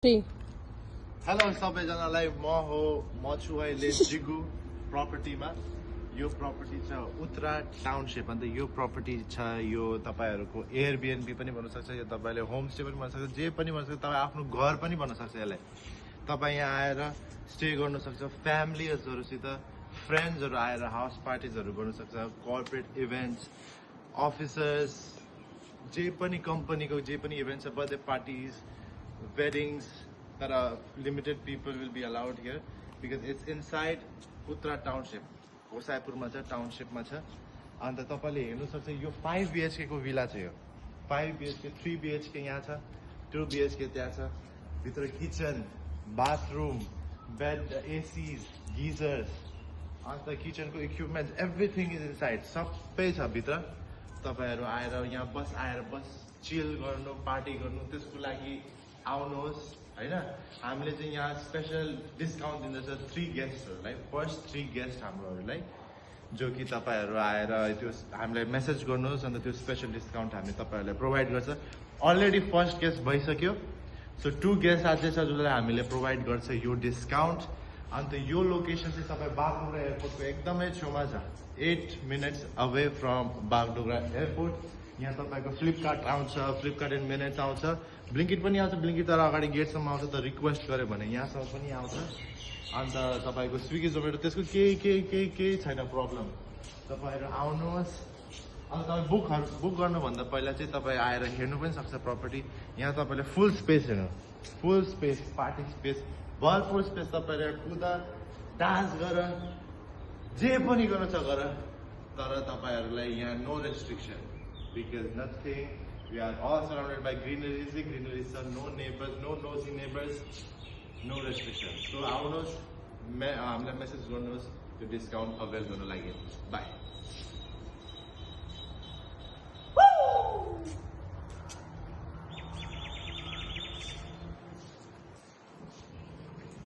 Hello सबैजनालाई म छु अहिले जिगु प्रपर्टीमा यो प्रपर्टी छ उत्तरा टाउनशिप अन्त यो प्रपर्टी छ यो तपाईहरुको एयरबीएनबी पनि भन्न सक्छ यो तपाईले होमस्टे पनि भन्न सक्छ जे पनि भन्न सक्छ तपाई आफ्नो घर पनि भन्न सक्छ यसलाई तपाई यहाँ आएर स्टे गर्न सक्छ फ्यामिलीहरुसित फ्रेन्ड्सहरु आएर हाउस पार्टीजहरु गर्न सक्छ कर्पोरेट इभेन्ट्स अफिसर्स जे पनि कम्पनीको जे पनि इभेन्ट्स छ birthday parties weddings that are limited people will be allowed here because it's inside Uttra township. Hosaipurma cha township ma cha. And तपाईले हेर्नु सक्छ यो 5 BHK को विला छ यो 5 BHK 3 BHK यहाँ छ 2 BHK त्यहाँ छ भित्र kitchen bathroom bed ACs geysers अन्त किचनको इक्विपमेन्ट्स एभ्रीथिङ इज इनसाइड सबै छ भित्र तपाईहरु आएर यहाँ बस चिल गर्नु पार्टी गर्नु त्यसको लागि आउनुहोस् हैन हामीले चाहिँ यहाँ स्पेशल डिस्काउन्ट दिँदैछ 3 गेस्टहरुलाई फर्स्ट 3 गेस्ट हाम्रोहरुलाई जो कि तपाईहरु आएर त्यो हामीलाई मेसेज गर्नुहोस् अन्त त्यो स्पेशल डिस्काउन्ट हामी तपाईहरुलाई प्रोवाइड गर्छ अलरेडी फर्स्ट गेस्ट भइसक्यो सो 2 गेस्ट अझै छ जसलाई हामीले प्रोवाइड गर्छ यो डिस्काउन्ट अन्त यो लोकेसन चाहिँ तपाई बागडोग्रा एयरपोर्टको एकदमै छेउमा छ 8 minutes away from Bagdogra airport यहाँ तपाईको फ्लिपकार्ट आउँछ फ्लिपकार्ट इन मिनेट्स आउँछ ब्लिङ्किट पनि आउँछ ब्लिङ्किट तर अगाडि गेटसम्म आउँछ त रिक्वेस्ट गरे भने यहाँसम्म पनि आउँछ अन्त तपाईको स्विगी जोमेटो त्यसको केही छैन प्रब्लम तपाईहरु आउनुहोस् अन्त तपाई बुक गर्नुभन्दा पहिला चाहिँ तपाई आएर हेर्नु पनि सक्छ प्रपर्टी यहाँ तपाईले फुल स्पेस हेर्नु फुल स्पेस पार्टी स्पेस भरपुर स्पेस तपाईले कुदा डान्स गर जे पनि गर्न छ गर तर तपाईहरुलाई यहाँ no restriction because nothing we are all surrounded by greenery sir no neighbors no nosy neighbors no restrictions so आउनुहोस् हामीलाई मेसेज गर्नुहोस् त्यो डिस्काउन्ट अवेल गर्न लागि बाइ